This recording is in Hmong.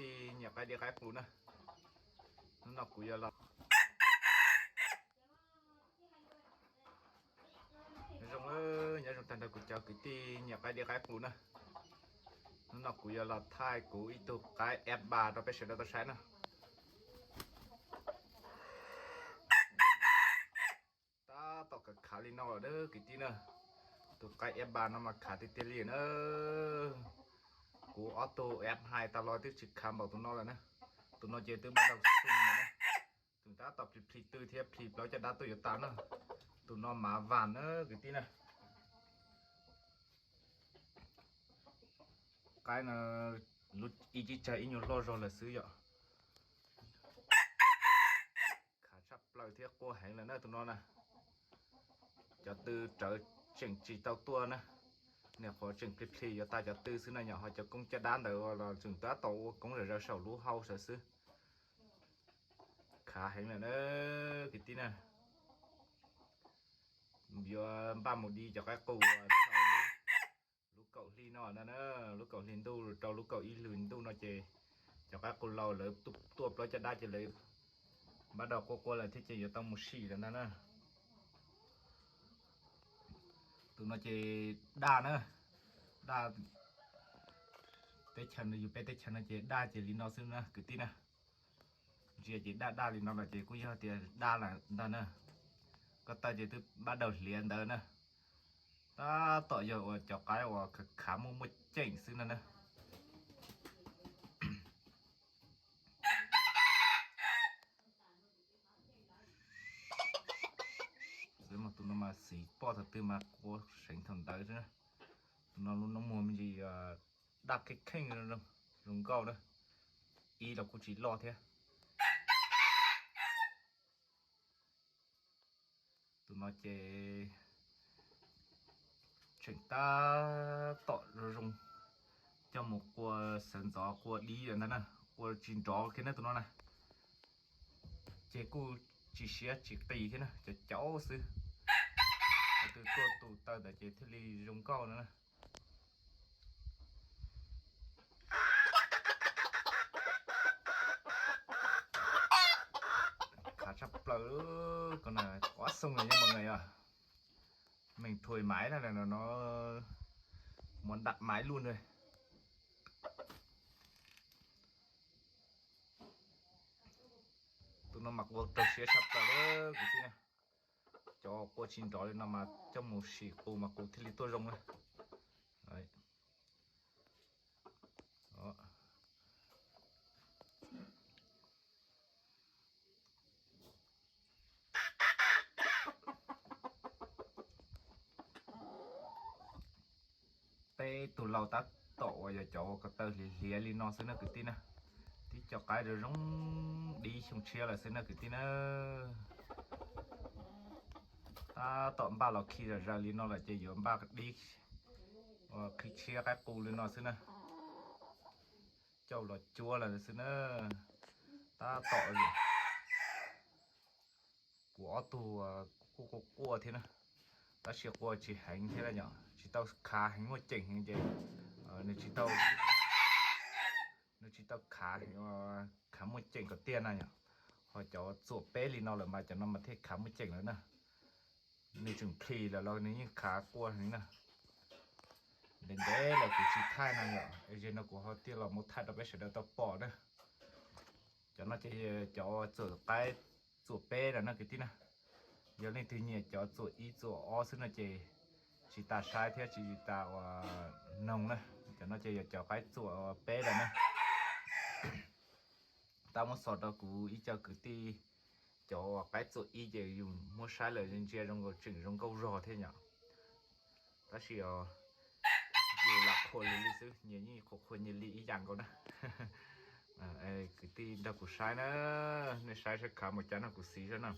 Tij nyiam qaib dib qaib qus na. Hnub no kuv yuav los zoo, nyob zoo tag nrho kuv cov kwv tij nyiam qaib dib qaib qus na. Hnub no kuv yuav los thaij kuv ib tug qaib eb ba rau peb sawv daws tau saib na. Tab tom khav khav li no lawm kwv tij na. Tus qaib eb ba no mas khav tiag tiag li na. Kuv ob tug eb hais tas los twb tsis khav npaum tus no lawm na. Tus no ces twb npaj tau xoo lawm na. Tus tab tom plhis plhis tw thiab plhis plaub caj dab tuaj yuav tas na. Tus no mav vam na kwv tij na. Qaib no lub ib cib tsag ib nyuag loj zog lawm xwb yom. Khav tshaj plaws thiab quaj heev lawm na tus no na. Cov tw rawv tseem tsis tau tuaj na. Niam qhuav tseem plhis plhis yuav tas cov tw xwb na, yog ho cov koob caj dab ntawd los tseem tab tom ua koob zam zaws saum lub hau sawv xwb. Khav heev lawm na kwv tij na. Yuav npaj mus di cov qaib qus thaum lub kaum hli no na, lub kaum hli ntuj rau lub kaum ib hlis ntuj no ces cov qaib qus laus lawv tuaj plaub caj dab ces lawv npaj dau quaj quaj lawm thiab ces yuav tau mus sim lawm ntag na. Tus no ces daj na, daj teb chaws no, yus peb teb chaws no ces daj ces li no xwb na kwv tij na. Ntsia ces daj daj li no los ces kuj yog tias daj lawm ntag na. Ko taw ces twb npaj dau hliav ntawd na. Tab tom yog uas cov qaib uas khav khav muaj muaj ceem xwb no na. Xwb mas tus no mas xis poj thaum twg mas quaj seev thaum ntawd xwb na. Tus no lub noob muag me ntsis daj kheej kheej zoo nkauj na. Ib los kuj tsis loj thiab. Tus no ces tseem tab tom zoo zoo coj mus qua sawv ntxov qua dib lawm ntag na, qua tsis nrov kiag na tus no na. Ces kuj tsis siab tsis qis thiab na, cov caub xwb. Tus tuaj tus taw ntawd ces thiaj li zoo nkauj no na. Khav tshaj plaws ko na, quá xông rồi nha mọi người à. Mình thuê máy này là nó muốn đặt máy luôn rồi. Tus no mas qua raug siab tshaj plaws lawm kwv tij na. Cov qua tsis nrov li no mas coj mus sim qus mas qus thiaj li tuaj zoo na. Peb tus laus tab tom uas yog cov ua ko taw hliav hliav li no xwb na kwv tij na. Tib co qaib zoo zoo dib xyoo tshiab lawm xwb na kwv tij na. Tab tom npaj los khi zom zaws li no lawm ces yuav npaj dib qhib tshiab qaib qus li no xwb na. Cauj los cuab lawm xwb na. Tab tom kuv ob tug kuj quaj quaj thiab na, tab sis qua tsis heev thiab yom, tsis tau khav heev muaj ceem heev ces nws tsis tau, nws tsis tau khav heev, khav muaj ceem kom tiag na yom. Ho cov txuam peb li no lawm mas cov no mas thiaj khav muaj ceem lawm na. Nws tseem plhis lawm los nws yeej khav quaj heev na. Ntev ntev lawm kuv tsis thaij no yom, es no kuv ho thiaj los mus thaij rau peb sawv daws tau pom na. Cov no ces cov txuam qaib txuam peb lawm no kwv tij na. Yog leej twg nyiam cov txuam ib txuam ob xwb no ces tsis tas saib thiab tsis tas ua noog na. Cov no ces yog cov qaib txuam peb lawm na. Tab muab xov rau kuv ib co kwv tij, cov qaib txuam ib ces yus muab saib lawm ntsia zoo nkaus tseem zoo nkauj zog thiab yom. Tab sis yus lam qhuas li li xwb, nyias yeej qhuas qhuas nyias li ib yam nkaus na. Kwv tij nrog kuv saib na, nej saib saib khav mus cas no kuv xis saib na.